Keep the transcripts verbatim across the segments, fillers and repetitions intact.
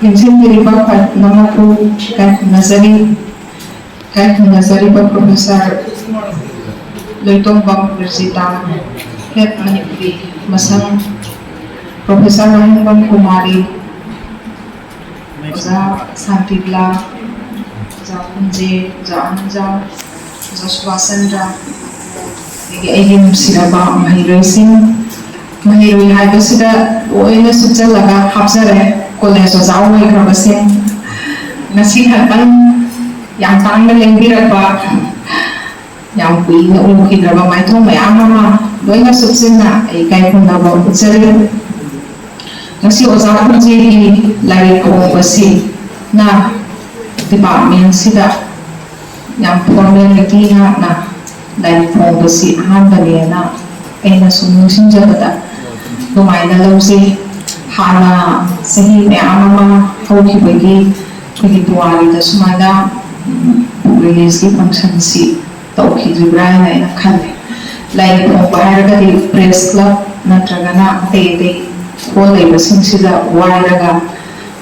ꯂꯦꯡꯁꯤꯟꯕꯤꯔꯤꯕ ꯈ꯭ꯋꯥꯏ ꯅꯃꯛꯄꯨ ꯏꯀꯥꯏ ꯈꯨꯝꯅꯖꯔꯤ꯫ ꯏꯀꯥꯏ ꯈꯨꯝꯅꯖꯔꯤꯕ ꯄ꯭ꯔꯣꯐꯦꯁꯔ ꯂꯣꯏꯇꯣꯡꯕꯝ ꯕꯤꯔꯖꯤꯇꯥ, ꯍꯦꯠ ꯃꯅꯤꯄꯨꯔꯤ ꯃꯁꯪ, ꯄ꯭ꯔꯣꯐꯦꯁꯔ ꯃꯍꯦꯡꯕꯝ ꯀꯨꯃꯥꯔꯤ, ꯑꯣꯖꯥ ꯁꯥꯟꯇꯤꯕꯂꯥ, ꯑꯣꯖꯥ ꯀꯨꯟꯖꯦ, ꯑꯣꯖꯥ ꯑꯅꯟꯖ, ꯑꯣꯖꯥ ꯁꯨꯕꯥꯁ ꯆꯟꯗ꯭ꯔ, ꯑꯗꯒꯤ ꯑꯩꯒꯤ ꯅꯨꯡꯁꯤꯔꯕ ꯃꯍꯩꯔꯣꯏꯁꯤꯡ, ꯃꯍꯩꯔꯣꯏ ꯍꯥꯏꯕꯁꯤꯗ ꯂꯣꯏꯅ ꯁꯨꯞꯆꯜꯂꯒ ꯍꯥꯞꯆꯔꯦ꯫ ꯀꯣꯂꯦꯖ ꯑꯣꯖꯥ ꯑꯣꯏꯈ꯭ꯔꯕꯁꯤꯡ, ꯉꯁꯤ ꯈꯛꯇꯪ ꯌꯥꯝ ꯇꯥꯡꯅ ꯂꯦꯡꯕꯤꯔꯛꯄ, ꯌꯥꯝ ꯀꯨꯏꯅ ꯎꯈꯤꯗ꯭ꯔꯕ ꯃꯥꯏꯊꯣꯡ ꯃꯌꯥꯝ ꯑꯃ ꯂꯣꯏꯅ ꯁꯨꯞꯆꯤꯟꯅ ꯑꯩ ꯏꯀꯥꯏ ꯈꯨꯝꯅꯕ ꯎꯠꯆꯔꯤ꯫ ꯉꯁꯤ ꯑꯣꯖꯥ ꯈꯣꯟꯖꯦꯜꯒꯤ ꯂꯥꯏꯔꯤꯛ ꯐꯣꯡꯕꯁꯤꯅ ꯗꯤꯄꯥꯔꯠꯃꯦꯟꯁꯤꯗ ꯌꯥꯝ ꯐꯣꯔꯃꯦꯂꯤꯇꯤ ꯉꯥꯛꯅ ꯂꯥꯏꯔꯤꯛ ꯐꯣꯡꯕꯁꯤ ꯑꯍꯥꯟꯕꯅꯦꯅ ꯑꯩꯅ ꯁꯨꯝ ꯅꯤꯡꯁꯤꯡꯖꯕꯗ ꯑꯗꯨꯃꯥꯏꯅ ꯂꯧꯖꯩ꯫ ꯍꯥꯟꯅ ꯆꯍꯤ ꯃꯌꯥꯝ ꯑꯃ ꯍꯧꯈꯤꯕꯒꯤ ꯑꯩꯈꯣꯏꯒꯤ ꯄꯨꯋꯥꯔꯤꯗ ꯁꯨꯃꯥꯏꯅ ꯔꯤꯂꯤꯖꯀꯤ ꯐꯪꯁꯟꯁꯤ ꯇꯧꯈꯤꯗ꯭ꯔꯤꯕ꯭ꯔꯥ ꯍꯥꯏꯅ ꯑꯩꯅ ꯈꯜꯂꯤ꯫ ꯂꯥꯏꯔꯤꯛ ꯐꯣꯡꯕ ꯍꯥꯏꯔꯒꯗꯤ ꯄ꯭ꯔꯦꯁ ꯀ꯭ꯂꯕ ꯅꯠꯇ꯭ꯔꯒꯅ ꯑꯇꯩ ꯑꯇꯩ ꯍꯣꯜ ꯂꯩꯕꯁꯤꯡꯁꯤꯗ ꯋꯥꯏꯔꯒ,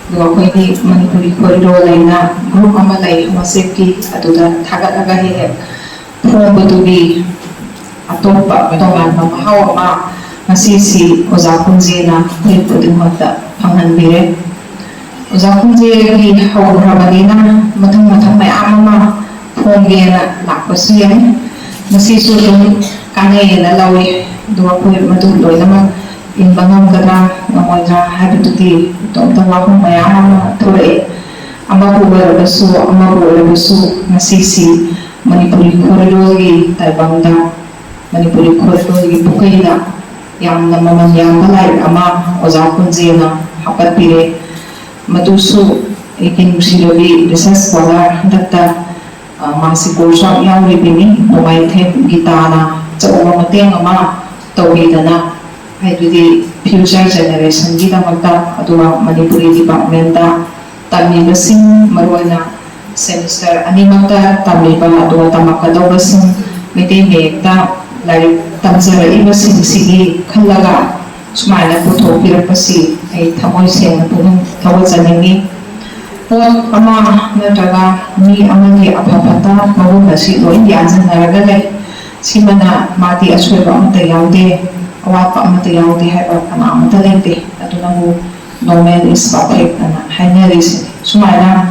ꯑꯗꯨꯒ ꯑꯩꯈꯣꯏꯒꯤ ꯃꯅꯤꯄꯨꯔꯤ ꯈꯣꯏꯔꯣꯜ ꯍꯥꯏꯅ ꯒ꯭ꯔꯨꯞ ꯑꯃ ꯂꯩ ꯋꯥꯆꯦꯞꯀꯤ, ꯑꯗꯨꯗ ꯊꯥꯒꯠꯂꯒ ꯍꯦꯛ ꯍꯦꯛ ꯐꯣꯡꯕꯗꯨꯒꯤ ꯑꯇꯣꯞꯄ ꯇꯣꯉꯥꯟꯕ ꯃꯍꯥꯎ ꯑꯃ ꯉꯁꯤꯁꯤ ꯑꯣꯖꯥ ꯀꯨꯟꯖꯦꯅ ꯑꯩꯈꯣꯏ ꯈꯨꯗꯤꯡꯃꯛꯇ ꯐꯪꯍꯟꯕꯤꯔꯦ꯫ ꯑꯣꯖꯥ ꯀꯨꯟꯖꯦꯒꯤ ꯍꯧꯈ꯭ꯔꯕꯅꯤꯅ ꯃꯊꯪ ꯃꯊꯪ ꯃꯌꯥꯝ ꯑꯃ ꯐꯣꯡꯒꯦꯅ ꯂꯥꯛꯄꯁꯨ ꯌꯥꯏ꯫ ꯃꯁꯤꯁꯨ ꯑꯗꯨꯝ ꯀꯥꯟꯅꯩꯌꯦꯅ ꯂꯧꯏ꯫ ꯑꯗꯨꯒ ꯑꯩꯈꯣꯏ ꯃꯗꯨ ꯂꯣꯏꯅꯃꯛ ꯏꯟꯕ ꯉꯝꯒꯗ꯭ꯔꯥ ꯉꯝꯃꯣꯏꯗ꯭ꯔꯥ ꯍꯥꯏꯕꯗꯨꯗꯤ ꯏꯇꯣꯝꯇ ꯋꯥꯐꯝ ꯃꯌꯥꯝ ꯑꯃ ꯊꯣꯛꯂꯛꯏ꯫ ꯑꯃꯕꯨ ꯑꯣꯏꯔꯕꯁꯨ ꯑꯃꯕꯨ ꯑꯣꯏꯔꯕꯁꯨ ꯉꯁꯤꯁꯤ ꯃꯅꯤꯄꯨꯔꯤ ꯈꯣꯔꯤꯂꯣꯜꯒꯤ ꯇꯥꯏꯕꯪꯗ, ꯃꯅꯤꯄꯨꯔꯤ ꯈꯣꯔꯤꯂꯣꯜꯒꯤ ꯄꯨꯈꯩꯗ ꯌꯥꯝꯅ ꯃꯃꯜ ꯌꯥꯝꯕ ꯂꯥꯏꯔꯤꯛ ꯑꯃ ꯑꯣꯖꯥ ꯀꯨꯟꯖꯦꯅ ꯍꯥꯞꯀꯠꯄꯤꯔꯦ꯫ ꯃꯗꯨꯁꯨ ꯑꯩꯒꯤ ꯅꯨꯡꯁꯤꯔꯕꯤ ꯔꯤꯁꯔꯁ ꯁ꯭ꯀꯣꯂꯔ ꯍꯟꯗꯛꯇ, ꯑ, ꯃꯥꯁꯤ ꯀꯣꯔꯁ ꯌꯥꯎꯔꯤꯕꯅꯤ꯫ ꯅꯣꯡꯃꯥꯏꯊꯦꯝ ꯒꯤꯇꯥꯅ ꯑꯆꯧꯕ ꯃꯇꯦꯡ ꯑꯃ ꯇꯧꯕꯤꯗꯅ, ꯍꯥꯏꯕꯗꯤ ꯐ꯭ꯌꯨꯆꯔ ꯖꯦꯅꯦꯔꯦꯁꯟꯒꯤꯗꯃꯛꯇ, ꯑꯗꯨꯒ ꯃꯅꯤꯄꯨꯔꯤ ꯗꯤꯄꯥꯔꯠꯃꯦꯟꯗ ꯇꯝꯃꯤꯕꯁꯤꯡ, ꯃꯔꯨꯑꯣꯏꯅ ꯁꯦꯃꯤꯁꯇꯔ ꯑꯅꯤꯃꯛꯇ ꯇꯝꯃꯤꯕ ꯑꯗꯨꯒ ꯇꯝꯃꯛꯀꯗꯧꯕꯁꯤꯡ, ꯃꯩꯇꯩ ꯃꯌꯦꯛꯇ ꯂꯥꯏꯔꯤꯛ ꯇꯝꯖꯔꯛꯏꯕꯁꯤꯡꯁꯤꯒꯤ ꯈꯜꯂꯒ ꯁꯨꯃꯥꯏꯅ ꯄꯨꯊꯣꯛꯄꯤꯔꯛꯄꯁꯤ ꯑꯩ ꯊꯃꯣꯏ ꯁꯦꯡꯅ ꯄꯨꯛꯅꯤꯡ ꯊꯧꯒꯠꯆꯅꯤꯡꯏ꯫ ꯄꯣꯠ ꯑꯃ ꯅꯠꯇ꯭ꯔꯒ ꯃꯤ ꯑꯃꯒꯤ ꯑꯐ ꯐꯠꯇ ꯃꯒꯨꯟ ꯑꯁꯤ ꯂꯣꯏ ꯌꯥꯟꯁꯤꯟꯅꯔꯒ ꯂꯩ꯫ ꯁꯤꯃꯅ ꯃꯥꯗꯤ ꯑꯁꯣꯏꯕ ꯑꯃꯠꯇ ꯌꯥꯎꯗꯦ, ꯑꯋꯥꯠꯄ ꯑꯃꯠꯇ ꯌꯥꯎꯗꯦ ꯍꯥꯏꯕ ꯀꯅꯥ ꯑꯃꯠꯇ ꯂꯩꯇꯦ꯫ ꯑꯗꯨꯅꯕꯨ "No man is perfect" ꯑꯅ ꯍꯥꯏꯅꯔꯤꯁꯦ꯫ ꯁꯨꯃꯥꯏꯅ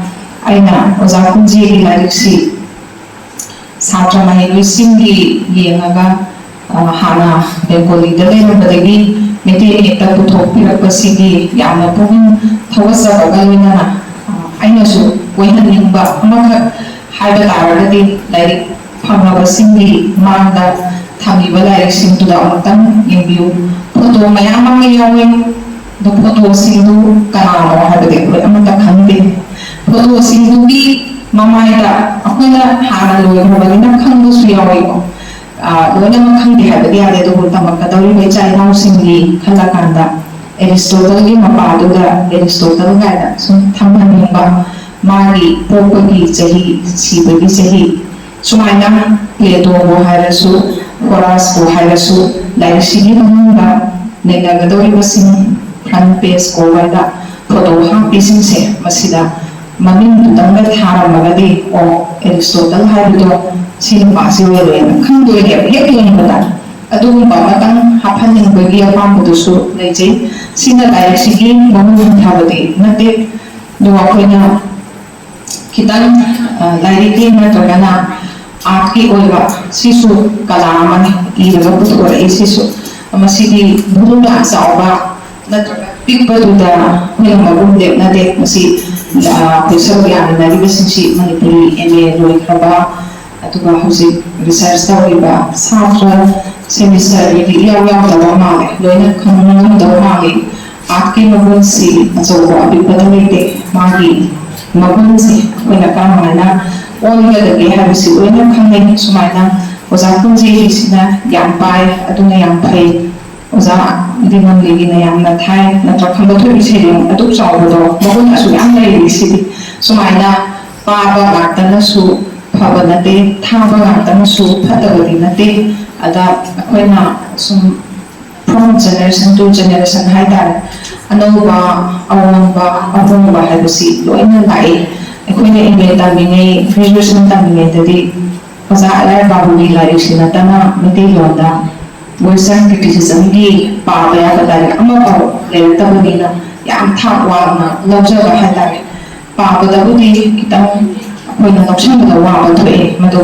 ꯑꯩꯅ ꯑꯣꯖꯥ ꯀꯨꯟꯖꯦꯒꯤ ꯂꯥꯏꯔꯤꯛꯁꯤ ꯁꯥꯇ꯭ꯔ ꯃꯍꯩꯔꯣꯏꯁꯤꯡꯒꯤ ꯌꯦꯡꯉꯒ, ꯑ, ꯍꯥꯟꯅ ꯕꯦꯡꯒꯣꯂꯤꯗ ꯂꯩꯔꯝꯕꯗꯒꯤ ꯃꯩꯇꯩ ꯃꯌꯦꯛꯇ ꯄꯨꯊꯣꯛꯄꯤꯔꯛꯄꯁꯤꯒꯤ ꯌꯥꯝꯅ ꯄꯨꯛꯅꯤꯡ ꯊꯧꯒꯠꯆꯕꯒ ꯂꯣꯏꯅꯅ, ꯑ, ꯑꯩꯅꯁꯨ ꯑꯣꯏꯍꯟꯅꯤꯡꯕ ꯑꯃꯈꯛ ꯍꯥꯏꯕ ꯇꯥꯔꯒꯗꯤ, ꯂꯥꯏꯔꯤꯛ ꯐꯪꯂꯕꯁꯤꯡꯒꯤ ꯃꯥꯡꯗ ꯊꯝꯃꯤꯕ ꯂꯥꯏꯔꯤꯛꯁꯤꯡꯗꯨꯗ ꯑꯃꯨꯛꯇꯪ ꯌꯦꯡꯕꯤꯌꯨ꯫ ꯐꯣꯇꯣ ꯃꯌꯥꯝ ꯑꯃ ꯌꯥꯎꯏ꯫ ꯑꯗꯣ ꯐꯣꯇꯣꯁꯤꯡꯗꯨ ꯀꯅꯥꯅꯣ ꯍꯥꯏꯕꯗꯤ ꯑꯩꯈꯣꯏ ꯑꯃꯠꯇ ꯈꯪꯗꯦ꯫ ꯐꯣꯇꯣꯁꯤꯡꯗꯨꯒꯤ ꯃꯃꯥꯏꯗ ꯑꯩꯈꯣꯏꯅ ꯍꯥꯟꯅ ꯂꯣꯏꯈ꯭ꯔꯕꯅꯤꯅ ꯈꯪꯕꯁꯨ ꯌꯥꯎꯏꯀꯣ꯫ ꯑ, ꯂꯣꯏꯅꯃꯛ ꯈꯪꯗꯦ ꯍꯥꯏꯕꯗꯤ ꯌꯥꯗꯦ, ꯑꯗꯨꯕꯨ ꯇꯝꯃꯛꯀꯗꯧꯔꯤꯕ ꯏꯆꯥ ꯏꯅꯥꯎꯁꯤꯡꯒꯤ ꯈꯜꯂꯀꯥꯟꯗ ꯑꯦꯔꯤꯁꯇꯣꯇꯜꯒꯤ ꯃꯄꯥꯗꯨꯗ ꯑꯦꯔꯤꯁꯇꯣꯇꯜ ꯀꯥꯏꯅ ꯁꯨꯝ ꯊꯝꯍꯟꯅꯤꯡꯕ, ꯃꯥꯒꯤ ꯄꯣꯛꯄꯒꯤ ꯆꯍꯤ, ꯁꯤꯕꯒꯤ ꯆꯍꯤ, ꯁꯨꯃꯥꯏꯅ ꯄ꯭ꯂꯦꯇꯣꯕꯨ ꯍꯥꯏꯔꯁꯨ, ꯍꯣꯔꯥꯁꯄꯨ ꯍꯥꯏꯔꯁꯨ, ꯂꯥꯏꯔꯤꯛꯁꯤꯒꯤ ꯃꯅꯨꯡꯗ ꯅꯩꯅꯒꯗꯧꯔꯤꯕꯁꯤꯡ, front page coverꯗ ꯐꯣꯇꯣ ꯍꯥꯞꯄꯤꯁꯤꯡꯁꯦ, ꯃꯁꯤꯗ ꯃꯃꯤꯡꯗꯨꯇꯪꯒ ꯊꯥꯔꯝꯃꯒꯗꯤ, "ꯑꯣ, ꯑꯦꯔꯤꯁꯇꯣꯇꯜ ꯍꯥꯏꯕꯗꯣ ꯁꯤ ꯅꯨꯄꯥꯁꯤ ꯑꯣꯏꯔꯦꯅ" ꯈꯪꯗꯣꯏꯅꯦꯕ ꯍꯦꯛ ꯌꯦꯡꯕꯗ꯫ ꯑꯗꯨꯒꯨꯝꯕ ꯑꯃꯇꯪ ꯍꯥꯞꯍꯟꯅꯤꯡꯕꯒꯤ ꯑꯄꯥꯝꯕꯗꯨꯁꯨ ꯂꯩꯖꯩ꯫ ꯁꯤꯅ ꯂꯥꯏꯔꯤꯛꯁꯤꯒꯤ ꯃꯃꯜ ꯍꯟꯊꯕꯗꯤ ꯅꯠꯇꯦ꯫ ꯑꯗꯨꯒ ꯑꯩꯈꯣꯏꯅ ꯈꯤꯇꯪ, ꯑ, ꯂꯥꯏꯔꯤꯛꯀꯤ ꯅꯠꯇ꯭ꯔꯒꯅ ꯑꯥꯔꯠꯀꯤ ꯑꯣꯏꯕ ꯁꯤꯁꯨ ꯀꯂꯥ ꯑꯃꯅꯤ, ꯏꯔꯒ ꯄꯨꯊꯣꯔꯛꯏ꯫ ꯁꯤꯁꯨ ꯃꯁꯤꯒꯤ ꯃꯒꯨꯟ ꯌꯥꯝ ꯆꯥꯎꯕ ꯅꯠꯇ꯭ꯔꯒ ꯄꯤꯛꯄꯗꯨꯗ ꯑꯩꯈꯣꯏꯅ ꯃꯒꯨꯟ ꯂꯦꯞꯅꯗꯦ꯫ ꯃꯁꯤ, ꯑ, ꯑꯩꯈꯣꯏ ꯁꯔꯨꯛ ꯌꯥꯃꯤꯟꯅꯔꯤꯕꯁꯤꯡꯁꯤ ꯃꯅꯤꯄꯨꯔꯤ M A ꯂꯣꯏꯈ꯭ꯔꯕ, ꯑꯗꯨꯒ ꯍꯧꯖꯤꯛ research ꯇꯧꯔꯤꯕ ꯁꯥꯇ꯭ꯔ semester ꯏꯌꯥꯎ ꯌꯥꯎꯗꯕ ꯃꯥꯜꯂꯦ, ꯂꯣꯏꯅ ꯈꯪꯉꯝꯗꯕ ꯃꯥꯜꯂꯦ꯫ ꯑꯥꯔꯠꯀꯤ ꯃꯒꯨꯟꯁꯤ ꯑꯆꯧꯕ ꯑꯄꯤꯛꯄꯗ ꯂꯩꯇꯦ꯫ ꯃꯥꯒꯤ ꯃꯒꯨꯟꯁꯤ ꯑꯩꯈꯣꯏꯅ ꯀꯔꯝꯍꯥꯏꯅ ꯑꯣꯟꯒꯗꯒꯦ ꯍꯥꯏꯕꯁꯤ ꯂꯣꯏꯅ ꯈꯪꯅꯩ꯫ ꯁꯨꯃꯥꯏꯅ ꯑꯣꯖꯥ ꯀꯨꯟꯖꯦꯒꯤꯁꯤꯅ ꯌꯥꯝ ꯄꯥꯏ, ꯑꯗꯨꯅ ꯌꯥꯝ ꯐꯩ꯫ ꯑꯣꯖꯥ ꯗꯤꯃꯟꯒꯤꯅ ꯌꯥꯝꯅ ꯊꯥꯏ, ꯅꯠꯇ꯭ꯔ ꯈꯝꯕ ꯊꯣꯏꯕꯤ ꯁꯩꯔꯦꯡ ꯑꯗꯨꯛ ꯆꯥꯎꯕꯗꯣ ꯃꯒꯨꯟ ꯑꯁꯨꯛ ꯌꯥꯝ ꯂꯩꯔꯤ ꯁꯤꯗꯤ꯫ ꯁꯨꯃꯥꯏꯅ ꯄꯥꯕ ꯉꯥꯛꯇꯅꯁꯨ ꯐꯕ ꯅꯠꯇꯦ, ꯊꯥꯕ ꯉꯥꯛꯇꯅꯁꯨ ꯐꯠꯇꯕꯗꯤ ꯅꯠꯇꯦ꯫ ꯑꯗ ꯑꯩꯈꯣꯏꯅ ꯁꯨꯝ from generation to generation ꯍꯥꯏꯇꯥꯔꯦ, ꯑꯅꯧꯕ, ꯑꯑꯣꯟꯕ, ꯑꯍꯣꯡꯕ ꯍꯥꯏꯕꯁꯤ ꯂꯣꯏꯅ ꯂꯥꯛꯏ꯫ ꯑꯩꯈꯣꯏꯅ M A ꯇꯝꯃꯤꯉꯩ, graduation ꯇꯝꯃꯤꯉꯩꯗꯗꯤ ꯑꯣꯖꯥ ꯑꯦꯜ ꯑꯥꯔ ꯕꯥꯕꯨꯒꯤ ꯂꯥꯏꯔꯤꯛꯁꯤ ꯅꯠꯇꯅ ꯃꯩꯇꯩꯂꯣꯟꯗ Western criticism ꯒꯤ ꯄꯥꯕ ꯌꯥꯕ ꯂꯥꯏꯔꯤꯛ ꯑꯃꯐꯥꯎ ꯂꯩꯔꯛꯇꯕꯅꯤꯅ ꯌꯥꯝ ꯊꯥꯛ ꯋꯥꯡꯅ ꯂꯧꯖꯕ ꯍꯥꯏꯇꯥꯔꯦ꯫ ꯄꯥꯕꯗꯕꯨꯗꯤ ꯈꯤꯇꯪ ꯑꯩꯈꯣꯏꯅ ꯂꯧꯁꯤꯟꯕꯗ ꯋꯥꯕ ꯊꯣꯛꯑꯦ, ꯃꯗꯨ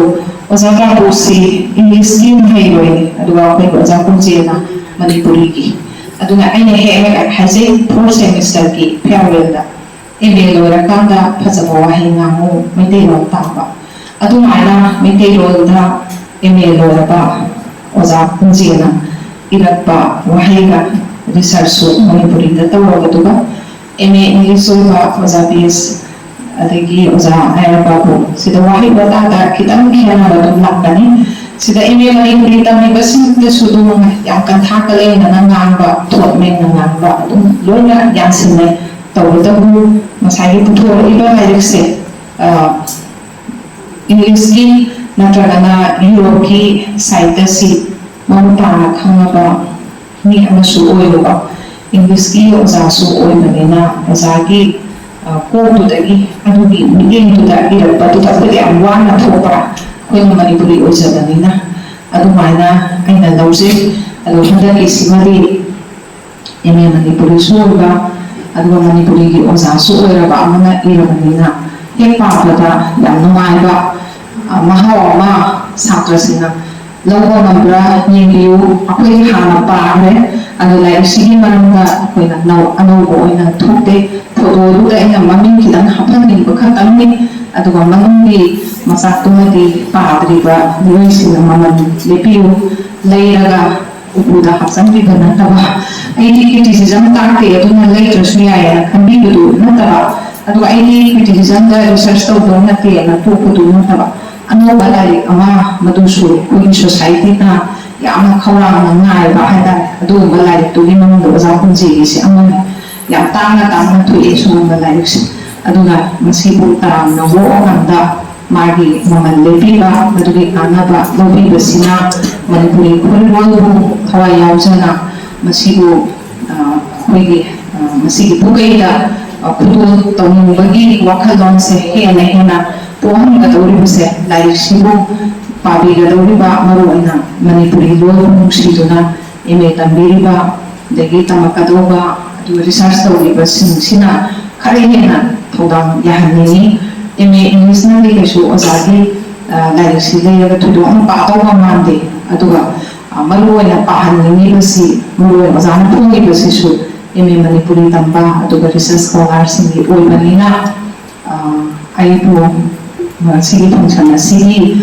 ꯑꯣꯖꯥ ꯀꯥꯡꯄꯣꯛꯁꯤ English ꯀꯤ ꯃꯍꯩꯔꯣꯏꯅꯤ, ꯑꯗꯨꯒ ꯑꯩꯈꯣꯏꯒꯤ ꯑꯣꯖꯥ ꯀꯨꯝꯖꯦꯅ ꯃꯅꯤꯄꯨꯔꯤꯒꯤ꯫ ꯑꯗꯨꯅ ꯑꯩꯅ ꯍꯦꯛ ꯍꯦꯛ ꯍꯥꯏꯖꯩ, fourth semester ꯒꯤ farewell ꯗ, "M A ꯂꯣꯏꯔꯀꯥꯟꯗ ꯐꯖꯕ ꯋꯥꯍꯩ ꯉꯥꯡꯉꯨ, ꯃꯩꯇꯩꯂꯣꯟ ꯇꯥꯕ"꯫ ꯑꯗꯨꯃꯥꯏꯅ ꯃꯩꯇꯩꯂꯣꯟꯗ M A ꯂꯣꯏꯔꯕ ꯑꯣꯖꯥ ꯀꯨꯝꯖꯦꯅ ꯏꯔꯛꯄ ꯋꯥꯍꯩꯒ research ꯁꯨ ꯃꯅꯤꯄꯨꯔꯤꯗ ꯇꯧꯔꯕꯗꯨꯒ, M A English ꯑꯣꯏꯕ ꯑꯣꯖꯥ ꯕꯤ ꯑꯦꯁ, ꯑꯗꯒꯤ ꯑꯣꯖꯥ ꯑꯥꯏ ꯑꯥꯔ ꯕꯥꯕꯨ, ꯁꯤꯗ ꯋꯥꯍꯩ ꯋꯥꯇꯥꯗ ꯈꯤꯇꯪ ꯈꯦꯠꯅꯕ ꯑꯗꯨꯝ ꯂꯥꯛꯀꯅꯤ꯫ ꯁꯤꯗ M A ꯃꯅꯤꯄꯨꯔꯤ ꯇꯝꯃꯤꯕꯁꯤꯡꯗꯁꯨ ꯑꯗꯨꯝ ꯌꯥꯝ ꯀꯟꯊꯥ ꯀꯂꯦꯡꯅꯅ ꯉꯥꯡꯕ, ꯊꯣꯠ ꯃꯦꯡꯅ ꯉꯥꯡꯕ ꯑꯗꯨꯝ ꯂꯣꯏꯅ ꯌꯥꯟꯁꯤꯟꯅꯩ꯫ ꯇꯧꯕꯇꯕꯨ ꯉꯁꯥꯏꯒꯤ ꯄꯨꯊꯣꯔꯛꯏꯕ ꯂꯥꯏꯔꯤꯛꯁꯦ, ꯑ, English ꯀꯤ ꯅꯠꯇ꯭ꯔꯒꯅ Europe ꯀꯤ ꯁꯥꯍꯤꯇ꯭ꯌꯁꯤ ꯃꯃꯨꯠ ꯇꯥꯅ ꯈꯪꯉꯕ ꯃꯤ ꯑꯃꯁꯨ ꯑꯣꯏꯔꯨꯕ, English ꯀꯤ ꯑꯣꯖꯥꯁꯨ ꯑꯣꯏꯕꯅꯤꯅ, ꯑꯣꯖꯥꯒꯤ, ꯑ, ꯀꯣꯛꯇꯨꯗꯒꯤ, ꯑꯗꯨꯒꯤ ꯃꯤꯠꯌꯦꯡꯗꯨꯗ ꯏꯔꯛꯄꯗꯨꯗ ꯑꯩꯈꯣꯏꯗ ꯌꯥꯝ ꯋꯥꯅ ꯊꯣꯛꯄ, ꯑꯩꯈꯣꯏꯅ ꯃꯅꯤꯄꯨꯔꯤ ꯑꯣꯏꯖꯕꯅꯤꯅ, ꯑꯗꯨꯃꯥꯏꯅ ꯑꯩꯅ ꯂꯧꯖꯩ꯫ ꯑꯗꯣ ꯍꯟꯗꯛꯀꯤꯁꯤꯃꯗꯤ M A ꯃꯅꯤꯄꯨꯔꯤꯁꯨ ꯑꯣꯏꯕ, ꯑꯗꯨꯒ ꯃꯅꯤꯄꯨꯔꯤꯒꯤ ꯑꯣꯖꯥꯁꯨ ꯑꯣꯏꯔꯕ ꯑꯃꯅ ꯏꯔꯕꯅꯤꯅ, ꯍꯦꯛ ꯄꯥꯕꯗ ꯌꯥꯝ ꯅꯨꯡꯉꯥꯏꯕ, ꯑ, ꯃꯍꯥꯎ ꯑꯃ ꯁꯥꯇ꯭ꯔꯁꯤꯡꯅ ꯂꯧꯕ ꯉꯝꯕ꯭ꯔꯥ ꯌꯦꯡꯕꯤꯌꯨ꯫ ꯑꯩꯈꯣꯏ ꯍꯥꯟꯅ ꯄꯥꯈ꯭ꯔꯦ, ꯑꯗꯣ ꯂꯥꯏꯔꯤꯛꯁꯤꯒꯤ ꯃꯔꯝꯗ ꯑꯩꯈꯣꯏꯅ ꯅꯧ-, ꯑꯅꯧꯕ ꯑꯣꯏꯅ ꯊꯣꯛꯇꯦ꯫ ꯊꯧꯗꯣꯛꯇꯨꯗ ꯑꯩꯅ ꯃꯃꯤꯡ ꯈꯤꯇꯪ ꯍꯥꯞꯍꯟꯅꯤꯡꯕ ꯈꯛꯇꯪꯅꯤ, ꯑꯗꯨꯒ ꯃꯅꯨꯡꯒꯤ ꯃꯆꯥꯛꯇꯨꯃꯗꯤ ꯄꯥꯗ꯭ꯔꯤꯕ ꯃꯤꯑꯣꯏꯁꯤꯡꯅ ꯃꯃꯜ ꯂꯦꯞꯄꯤꯌꯨ꯫ ꯂꯩꯔꯒ ꯎꯄꯨꯗ ꯍꯥꯞꯆꯤꯟꯕꯤꯕ ꯅꯠꯇꯕ, ꯑꯩꯗꯤ criticism ꯇꯥꯛꯇꯦ, ꯑꯗꯨꯅ ꯂꯩꯗ꯭ꯔꯁꯨ ꯌꯥꯏꯌꯦꯅ ꯈꯟꯕꯤꯕꯗꯨ ꯅꯠꯇꯕ, ꯑꯗꯨꯒ ꯑꯩꯗꯤ criticism ꯗ research ꯇꯧꯗꯧ ꯅꯠꯇꯦꯅ ꯇꯣꯛꯄꯗꯨ ꯅꯠꯇꯕ, ꯑꯅꯧꯕ ꯂꯥꯏꯔꯤꯛ ꯑꯃ, ꯃꯗꯨꯁꯨ ꯑꯩꯈꯣꯏꯒꯤ society ꯅ ꯌꯥꯝꯅ ꯈꯧꯔꯥꯡꯅ ꯉꯥꯏꯕ ꯍꯥꯏꯇꯥꯔꯦ, ꯑꯗꯨꯒꯨꯝꯕ ꯂꯥꯏꯔꯤꯛꯇꯨꯒꯤ ꯃꯅꯨꯡꯗ ꯑꯣꯖꯥ ꯄꯨꯟꯁꯤꯒꯤꯁꯦ ꯑꯃꯅꯤ꯫ ꯌꯥꯝ ꯇꯥꯡꯅ ꯇꯥꯡꯅ ꯊꯣꯛꯑꯦ ꯁꯤꯒꯨꯝꯕ ꯂꯥꯏꯔꯤꯛꯁꯦ꯫ ꯑꯗꯨꯅ ꯃꯁꯤꯕꯨ ꯇꯔꯥꯝꯅ ꯑꯣꯛꯑꯀꯥꯟꯗ ꯃꯥꯒꯤ ꯃꯃꯜ ꯂꯦꯞꯄꯤꯕ, ꯃꯗꯨꯒꯤ ꯀꯥꯟꯅꯕ ꯂꯧꯕꯤꯕꯁꯤꯅ ꯃꯅꯤꯄꯨꯔꯤ ꯈꯨꯜꯂꯣꯟꯕꯨ ꯊꯋꯥꯏ ꯌꯥꯎꯖꯅ ꯃꯁꯤꯕꯨ ꯑ, ꯑꯩꯈꯣꯏꯒꯤ ꯑ, ꯃꯁꯤꯒꯤ ꯄꯨꯀꯩꯗ ꯑ, ꯈꯨꯗꯣꯜ ꯇꯧꯅꯤꯡꯕꯒꯤ ꯋꯥꯈꯜꯂꯣꯟꯁꯦ ꯍꯦꯟꯅ ꯍꯦꯟꯅ ꯄꯣꯛꯍꯟꯒꯗꯧꯔꯤꯕꯁꯦ ꯂꯥꯏꯔꯤꯛꯁꯤꯕꯨ ꯄꯥꯕꯤꯒꯗꯧꯔꯤꯕ, ꯃꯔꯨꯑꯣꯏꯅ ꯃꯅꯤꯄꯨꯔꯤ ꯂꯣꯟꯕꯨ ꯅꯨꯡꯁꯤꯗꯨꯅ ꯑꯦꯝ ꯑꯦ ꯇꯝꯕꯤꯔꯤꯕ, ꯑꯗꯒꯤ ꯇꯝꯃꯛꯀꯗꯧꯕ, ꯑꯗꯨꯒ ꯔꯤꯁꯔꯁ ꯇꯧꯔꯤꯕꯁꯤꯡꯁꯤꯅ ꯈꯔ ꯍꯦꯟꯅ ꯊꯧꯗꯥꯡ ꯌꯥꯍꯟꯅꯤꯡꯉꯤ꯫ ꯑꯦꯝ ꯑꯦ ꯏꯪꯂꯤꯁꯅꯗꯤ ꯀꯩꯁꯨ ꯑꯣꯖꯥꯒꯤ ꯑ, ꯂꯥꯏꯔꯤꯛꯁꯤ ꯂꯩꯔꯒ ꯊꯣꯏꯗꯣꯛꯅ ꯄꯥꯗꯧꯕ ꯃꯥꯟꯗꯦ꯫ ꯑꯗꯨꯒ ꯑ, ꯃꯔꯨꯑꯣꯏꯅ ꯄꯥꯍꯟꯅꯤꯡꯉꯤꯕꯁꯤ ꯃꯔꯨꯑꯣꯏꯅ ꯑꯣꯖꯥꯅ ꯐꯣꯡꯉꯤꯕꯁꯤꯁꯨ ꯑꯦꯝ ꯑꯦ ꯃꯅꯤꯄꯨꯔꯤ ꯇꯝꯕ ꯑꯗꯨꯒ ꯔꯤꯁꯔꯁ ꯁ꯭ꯀꯣꯂꯥꯔꯁꯤꯡꯒꯤ ꯑꯣꯏꯕꯅꯤꯅ, ꯑ, ꯑꯩꯕꯨ ꯃꯁꯤꯒꯤ ꯐꯪꯁꯟ ꯑꯁꯤꯒꯤ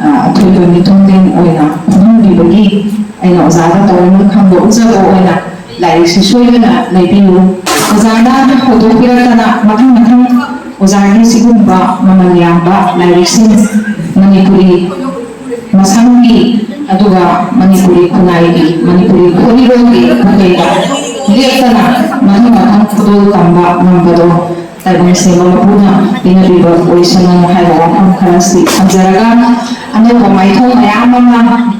ꯑ, ꯑꯊꯣꯏꯕ ꯃꯤꯊꯨꯡꯂꯦꯟ ꯑꯣꯏꯅ ꯐꯝꯍꯟꯕꯤꯕꯒꯤ ꯑꯩꯅ ꯑꯣꯖꯥꯗ ꯇꯧꯔꯤꯕ ꯈꯪꯕ ꯎꯠꯆꯕ ꯑꯣꯏꯅ ꯂꯥꯏꯔꯤꯛꯁꯤ ꯁꯣꯏꯗꯅ ꯂꯩꯕꯤꯌꯨ꯫ ꯑꯣꯖꯥꯅ ꯍꯧꯗꯣꯛꯄꯤꯔꯛꯇꯅ ꯃꯊꯪ ꯃꯊꯪ ꯑꯣꯖꯥꯒꯤ ꯁꯤꯒꯨꯝꯕ ꯃꯃꯜ ꯌꯥꯝꯕ ꯂꯥꯏꯔꯤꯛꯁꯤꯡ ꯃꯅꯤꯄꯨꯔꯤ ꯃꯁꯝꯒꯤ ꯑꯗꯨꯒ ꯃꯅꯤꯄꯨꯔꯤ ꯈꯨꯟꯅꯥꯏꯒꯤ, ꯃꯅꯤꯄꯨꯔꯤ ꯈꯣꯠꯂꯤꯕꯒꯤ ꯈꯨꯠꯂꯩꯗ ꯂꯦꯞꯇꯅ ꯃꯊꯪ ꯃꯊꯪ ꯈꯨꯗꯣꯜ ꯇꯝꯕ ꯉꯝꯕꯗꯣ ꯇꯥꯏꯕꯪ ꯁꯦꯝꯕ ꯃꯄꯨꯅ ꯄꯤꯅꯕꯤꯕ ꯑꯣꯏꯁꯅꯨ ꯍꯥꯏꯕ ꯋꯥꯐꯝ ꯈꯔꯁꯤ ꯊꯝꯖꯔꯒ, ꯑꯅꯧꯕ ꯃꯥꯏꯊꯣꯡ ꯃꯌꯥꯝ ꯑꯃ,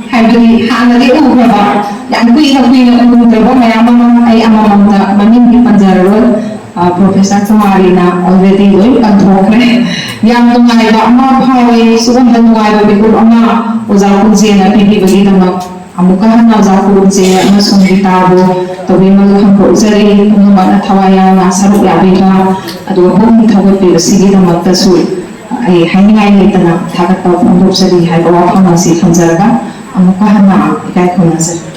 ꯍꯥꯏꯕꯗꯤ ꯍꯥꯟꯅꯗꯤ ꯎꯈ꯭ꯔꯕ, ꯌꯥꯝ ꯀꯨꯏꯅ ꯀꯨꯏꯅ ꯎꯗ꯭ꯔꯕ ꯃꯌꯥꯝ ꯑꯃ ꯑꯩ ꯑꯃꯃꯝꯗ ꯃꯃꯤꯡꯗꯤ ꯄꯟꯖꯔꯔꯣꯏ꯫ ꯑ, ꯄ꯭ꯔꯣꯐꯦꯁꯔ ꯀꯨꯃꯥꯔꯤꯅ already ꯂꯣꯏ ꯄꯟꯊꯣꯛꯈ꯭ꯔꯦ꯫ ꯌꯥꯝ ꯅꯨꯡꯉꯥꯏꯕ ꯑꯃ ꯐꯥꯎꯏ꯫ ꯁꯤꯒꯨꯝꯕ ꯅꯨꯡꯉꯥꯏꯕ ꯃꯤꯀꯨꯞ ꯑꯃ ꯑꯣꯖꯥ ꯀꯨꯟꯖꯦꯅ ꯄꯤꯕꯤꯕꯒꯤꯗꯃꯛ ꯑꯃꯨꯛꯀ ꯍꯟꯅ ꯑꯣꯖꯥ ꯀꯨꯟꯖꯦ ꯑꯃꯁꯨꯡ ꯔꯤꯇꯥꯕꯨ ꯇꯧꯕꯤꯃꯜ ꯈꯪꯗꯣꯛꯆꯔꯤ꯫ ꯄꯨꯝꯅꯃꯛꯅ ꯊꯋꯥꯏ ꯌꯥꯎꯅ ꯁꯔꯨꯛ ꯌꯥꯕꯤꯕ ꯑꯗꯨꯒ ꯄꯨꯛꯅꯤꯡ ꯊꯧꯒꯠꯄꯤꯕꯁꯤꯒꯤꯗꯃꯛꯇꯁꯨ ꯑꯩ ꯍꯥꯏꯅꯤꯡꯉꯥꯏ ꯂꯩꯇꯅ ꯊꯥꯒꯠꯄ ꯐꯣꯡꯗꯣꯛꯆꯔꯤ ꯍꯥꯏꯕ ꯋꯥꯐꯝ ꯑꯁꯤ ꯊꯝꯖꯔꯒ ꯑꯃꯨꯛꯀ ꯍꯟꯅ ꯏꯀꯥꯏ ꯈꯨꯝꯅꯖꯔꯤ꯫